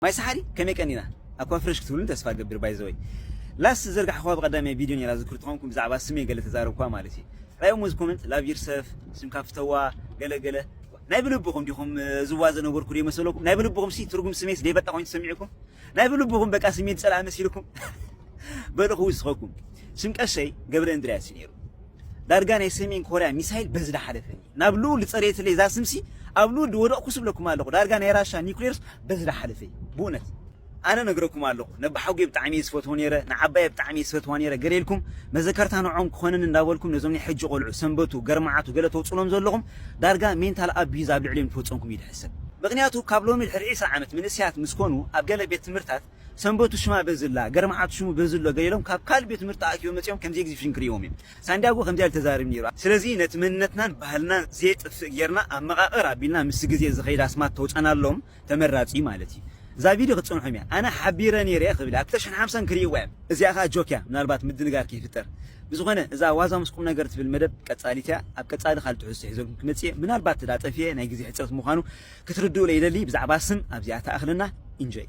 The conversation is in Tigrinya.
ማይ ሰሓሪ ከመይ ቀኒና? ኣኳ ፍረሽ ክትብሉን ተስፋ ገብር። ባይዘወይ ላስ ዘርጋሕኳ ብቐዳማይ ቪድዮ ነራ ዝክር ትኾንኩም ብዛዕባ ስሜ ገለ ተዛረብኳ ማለት እዩ። ራዮም እዚ ኮመንት ላቭ ዩርሰፍ፣ ስምካ ፍተዋ፣ ገለ ገለ። ናይ ብልብኹም ዲኹም ዝዋ ዘነበርኩ ዶ ይመስለኩም? ናይ ብልብኹም ሲ ትርጉም ስሜስ ደይበጣ ኮይኑ ተሰሚዕኩም? ናይ ብልብኹም በቃ ስሜት ጸላእ መሲልኩም? በልኹ ውስኸኩም። ስም ቀሸይ ገብረ እንድርያስ እዩ ነይሩ። ዳርጋ ናይ ሰሜን ኮርያ ሚሳይል በዚ ዳሓለፈኒ። ናብ ልኡል ዝጸረየትለይ እዛ ስምሲ ኣብ ልኡል ዝወደቕኩ ስብለኩም ኣለኹ። ዳርጋ ናይ ራሻ ኒኩሌርስ በዚ ዳሓለፈይ። ብእውነት ኣነ ነግረኩም ኣለኹ። ነባሓጉ ብጣዕሚ እየ ዝፈትዎ ነይረ፣ ንዓባየ ብጣዕሚ እየ ዝፈትዋ ነይረ። ገለ ኢልኩም መዘከርታ ንዖም ክኾነኒ እንዳበልኩም ነዞም ናይ ሕጂ ቆልዑ ሰንበቱ፣ ገርማዓቱ ገለ ተውፅሎም ዘለኹም ዳርጋ ሜንታል ኣቢዝ ኣብ ልዕሊኦም ዝፈፀምኩም እዩ ዝሕሰብ። ምክንያቱ ካብ ሎሚ ድሕሪ ዒስራ ዓመት መንእሰያት ምስ ኮኑ ኣብ ገለ ቤት ትምህርታት ሰንበቱ ሽማ በዝላ፣ ገርማዓቱ ሽሙ በዝሎ ገለ ኢሎም ካብ ካልእ ቤት ትምህርቲ ተኣኪቦም መፂኦም ከምዚ ኤግዚቢሽን ክርእይዎም እዮም። ሳንዲያጎ ከምዚኣ ኢሉ ተዛሪቡ ነይሩ። ስለዚ ነቲ መንነትናን ባህልናን ዘየጥፍእ ጌርና ኣመቓቕር ኣቢልና ምስ ግዜ ዝኸይድ ኣስማት ተውፀናሎም ተመራፂ ማለት እዩ። እዛ ቪድዮ ክትፀንሖም እያ። ኣነ ሓቢረ ነይረ እየ ክብል እየ። ኣብ ክልተ ሽሕን ሓምሳን ክርእይዋ እዮም። እዚኣ ከዓ ጆክ እያ፣ ምናልባት ምድንጋር ከይፍጠር። ብዝኾነ እዛ ዋዛ ምስ ቁም ነገር ትብል መደብ ቀፃሊት እያ። ኣብ ቀፃሊ ካልእ ትሕዝቶ ሒዘልኩም ክመፅእ እየ። ምናልባት እዳ ጠፍየ ናይ ግዜ ሕፅረት ምዃኑ ክትርድኡለ ይደሊ። ብዛዕባ ስም ኣብዚኣ ተኣኽልና። ኢንጆይ።